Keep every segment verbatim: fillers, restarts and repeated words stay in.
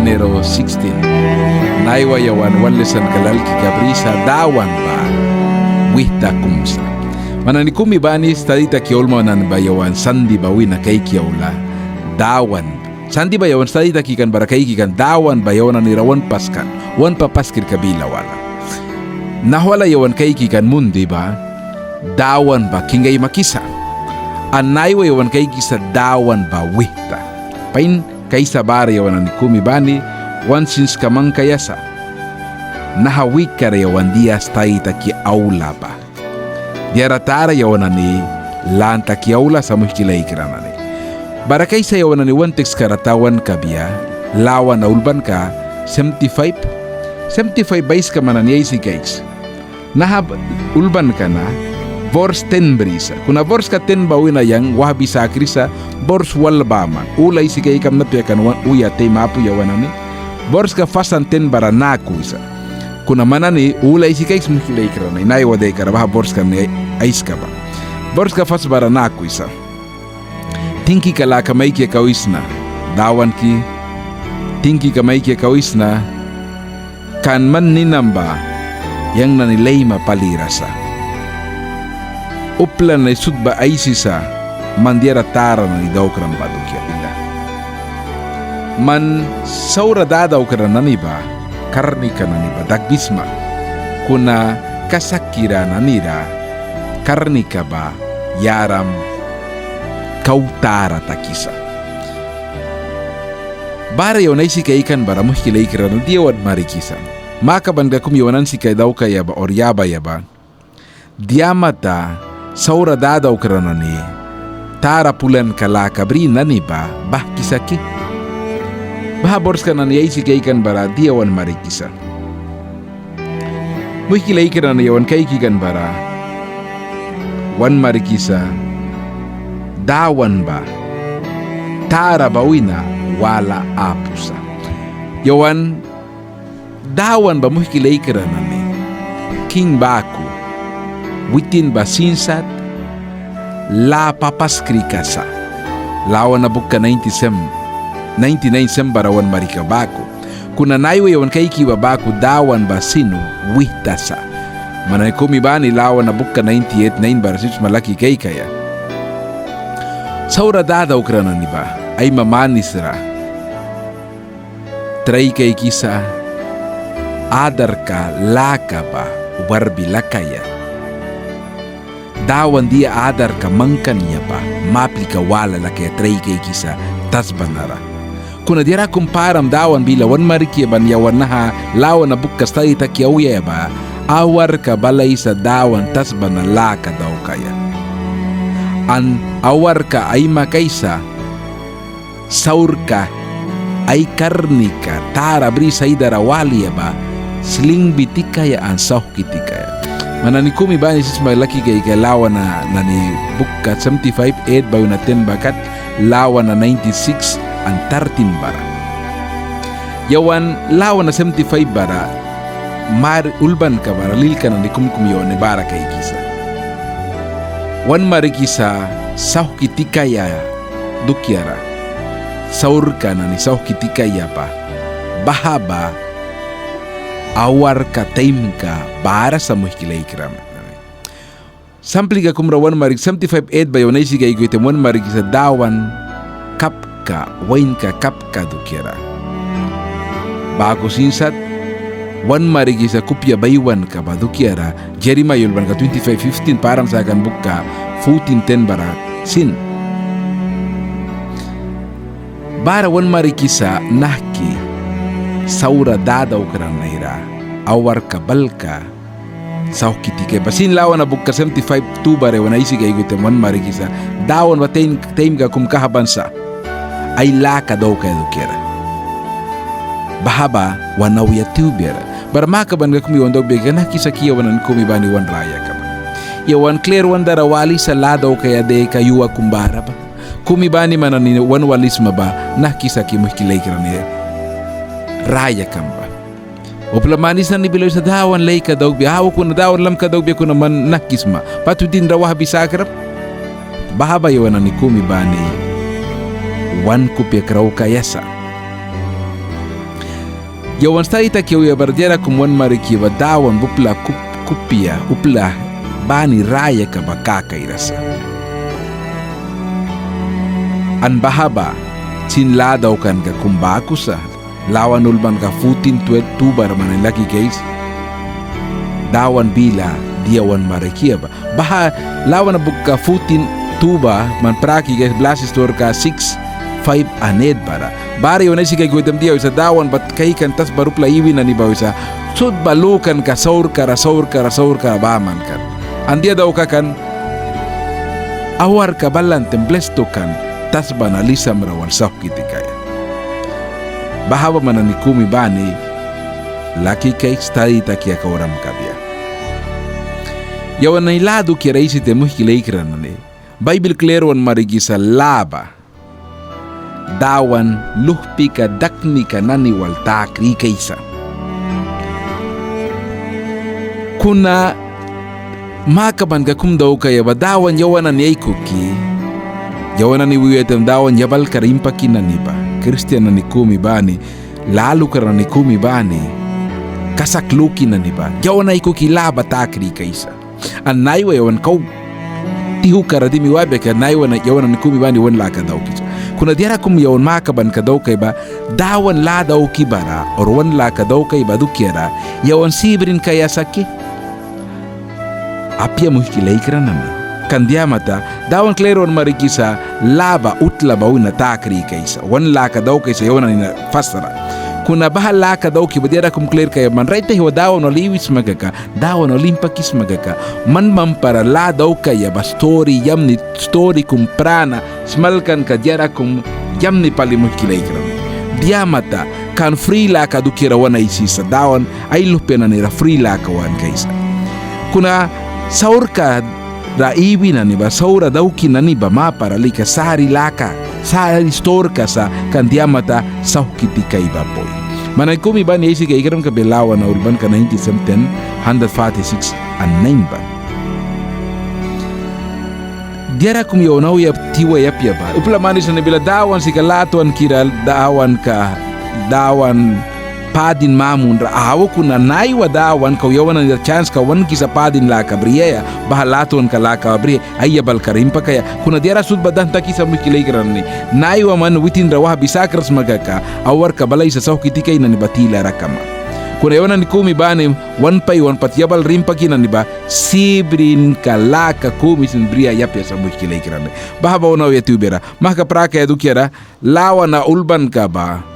Enero sixteen. Naiwa yawan wan lesanka lalkika brisa Dawan ba wihta kum sa. Man nani kumi bani stadi taki aulma nani ba yawan Sandi ba wina kaiki aula Dawan. Sandi ba yawan stadi taki kan bara kaiki kan Dawan ba yawan nani ra wan paskan, wan papaskirka bila wala. Nahwala yawan kaiki kan Mundi ba Dawan ba king aimakisa. An naiwa yawan kaikisa Dawan ba wihta. Pain kaisa bara yawan nani kumi bani wan sinska mangkaia sa. Naha wikkara yawan dia stadi taki aula ba. Diara tara yawan nani lan taki aula sa, muihki laikra nani. Bara kaisa yawan nani wan tekskara tawan kabia, Lawana ulbanka seventy-five, seventy-five baiska man nani aisi kaiks. Naha ulbanka na bors ten brisa. Kuna borska ten ba wina yang wahbi sakrisa bors wal baman. Ul aisi kaikamna apia kan uya taim apu yawan nani. Borska pas an ten bara naku wisa. Kuna man nani ul aisi kaiks, muihki laikra nani, naiwa daikara baha borska nani aiska ba. Borska pas bara naku wisa. Tingkika laka maiki kawisna, Dawanki, tingkika maiki kawisna, kan man ninam ba yang nani laima palira sa. Upla nani sut ba aisisa, man diara tara nani daukram ba dukia bila. Man saura dadaukra nani ba karnika nani ba dakbisma, kuna kasakkira nani ra karnika ba yaram kau tara takisa. Bara yawan aisi kaikan bara, muihki laikra nani, dia wan marikisa. Makabanka kum yawan ansika daukaia ba or yabaia ba, dia mata saura dadaukra nani tara pulanka laka bri nani ba bahkisa ki. Baha borska nani aisi kaikan bara dia wan marikisa. Muihki laikra nani, yawan kaiki kan bara wan marikisa Dawan ba tara ba wina wala apu sa. Yawan Dawan ba, muihki laikra nani, king baku, witin ba sin sat, lâ papaskrika sa. Lawana bukka ninety-seven, ninety-nine seven bara wan marika baku. Kuna naiwa yawan kaiki ba baku Dawan ba sin wihta sa. Man nani kumi bani Lawana bukka ninety-eight nine bara sip sma laki kaikaia. Saura dadaukra nani ba aima manis ra trai kaikisa adarka laka ba warbi lakaia. Dawan dia adarka mangkania ba maplika wala lakaia trai kaikisa tasba nara. Kuna diara kum param Dawan bila wan mariki ban yawan naha Lawana bukka stadi taki auya ba, awarka balaisa Dawan tasba na laka daukaia. An awarka aimakaisa saurka ai karnika tara brisa ai dara walia ba slingbi tikaia an sauhki tikaia. Man nani kumi bani sip sma laki kaikaia Lawana nani bukka seventy-five eight ba wina ten ba kat, Lawana ninety-six an thirteen bara. Yawan Lawana seventy-five bara mar ulbanka bara lilka nani kumkum yawan nani bara kaikisa. Wan marikisa sauhki tikaia dukiara. Saurka nani sauhki tikaia ba, baha ba awarka taimka bara sa, muihki laikra nani. Samplika kum ra wan mariki seventy-five eight ba yawan aisi kaiki taim wan marikisa Dawan kapka, wainka kapka dukiara. Baku sin sat wan marikisa kupia baiwanka ba dukiara, Jeremaia ulbanka twenty-five fifteen, param sakan bukka fourteen ten bara sin. Bara wan marikisa nahki saura dadaukra nani ra awarka balka sauhki tikaia ba sin. Lawana bukka seventy-five two bara yawan aisi kaiki taim wan marikisa Dawan ba taim, taimka kum kahban sa ai laka daukaia dukiara. Baha ba wan auya tiwbiara. Bara makabanka kumi wan daukbia kaka nahki sa ki yawan nani kumi bani wan rayaka ba. Yawan klir wan dara walisa lâ daukaia deka yua kum bara ba. Kumi bani man nani wan walisma ba nahki sa ki, muihki laikra nani, rayakam ba. Upla manis nani bila wisa Dawan laika daukbia, au kuna Dawan lamka daukbia kuna man nahki sma. Pat witin ra wahbi sakram. Baha ba yawan nani kumi bani wan kupia kraukaia sa. Yawan stadi taki auya bara diara kum wan mariki ba Dawan ba upla kup-, kupia, upla bani rayaka ba kakaira sa. An baha ba sin lâ daukanka kum baku sa. Lawana ulbanka fourteen twelve two bara man nani laki kais, Dawan bila dia wan mariki ba. Baha Lawana bukka fourteen two ba man praki kais, blasi sturka six, five an eight bara. Bara yawan aisi kaiki taim dia wisa Dawan ba kaikan tasbara upla iwi nani ba wisa sut ba lukanka saurkara, saurkara, saurkara baman kan. An dia daukan kan, awarka balan taim blestu kan, tasba na lisamra wal sauhki tikaia. Baha ba man nani kumi bani laki kaiki stadi taki auram kabia. Yawan nani lâ dukiara aisi taim, muihki laikra nani, Baibil klir wan marikisa lâ ba Dawan luhpika daknika nani wal ta krikaisa. Kuna makabanka kum daukaia ba Dawan yawan nani aikuki, yawan nani wiaia taim Dawan yabalkara impaki nani ba, kristian nani kumi bani, lâ lukara nani kumi bani, kasak luki nani ba yawan aikuki lâ ba ta krikaisa. An naiwa yawan kau tihukara dimi wabia kaka naiwa na yawan nani kumi bani wan laka daukisa. Kuna diara kum yawan makabanka daukaia ba Dawan lâ dauki bara or wan laka daukaia ba dukiara yawan sibrin kaia sa ki? Apia, muihki laikra nani. Kan dia mata Dawan klir wan marikisa lâ ba utla ba wina ta krikaisa, wan laka daukaisa yawan nani na fasra. Kuna baha laka dauki ba diara kum klir kaia ba man rait aihwa Dawan wal iwisma kaka, Dawan wal impakisma kaka, man mampara lâ daukaia ba sturi yamni, sturi kum prana smalkanka diara kum yamni pali, muihki laikra nani. Dia mata kan fri laka dukiara wan aisisa, Dawan ai luhpia nanira fri laka wan kaisa. Kuna saurkara iwi nani ba, saura dauki nani ba mapara lika sari laka, sari sturka sa, kan dia mata sauhki tikaia ba bui. Man nani kumi bani aisi kaikram kabia Lawana ulbanka nineteen seventeen, hundred forty-six an nine ba. Diara kum yawan auya tiwaia apia ba, upla manis nani bila Dawan sika latwankira, Dawanka, Dawan padin mamunra apu, kuna naiwa Dawan kau yawan nanira sanska wankisa padin laka briaia, baha latwanka laka ba briaia, ai yabalkara impakaia. Kuna diara sut ba dan takisa, muihki laikra nani, naiwa man witinra wahbi sakras sma kaka, awarka balaisa sauhki tikaia nani ba tilara kama. Kuna yawan nani kumi bani wan pai wan pat yabalra impaki nani ba sibrinka laka kumi sin briaia apia sa, muihki laikra nani. Baha ba wan auya tiwbiara. Mahka prakaia dukiara, Lawana ulbanka ba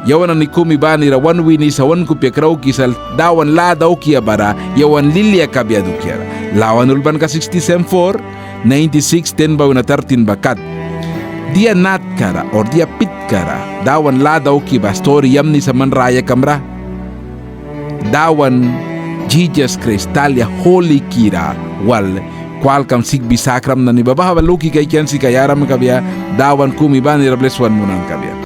yawan nani kumi banira wan winisa, wan kupia kraukisa, Dawan lâ daukaia bara yawan lilia kabia dukiara. Lawana ulbanka sixty-seven four, ninety-six ten ba wina thirteen ba kat. Dia natkara or dia pitkara Dawan lâ dauki ba sturi yamni sa man rayakamra? Dawan Jisas Kraist talia hulikira wal kwalkam sikbi sakram nani ba. Baha ba luki kaikan sika yaram kabia, Dawan kumi banira bles wan munan kabia.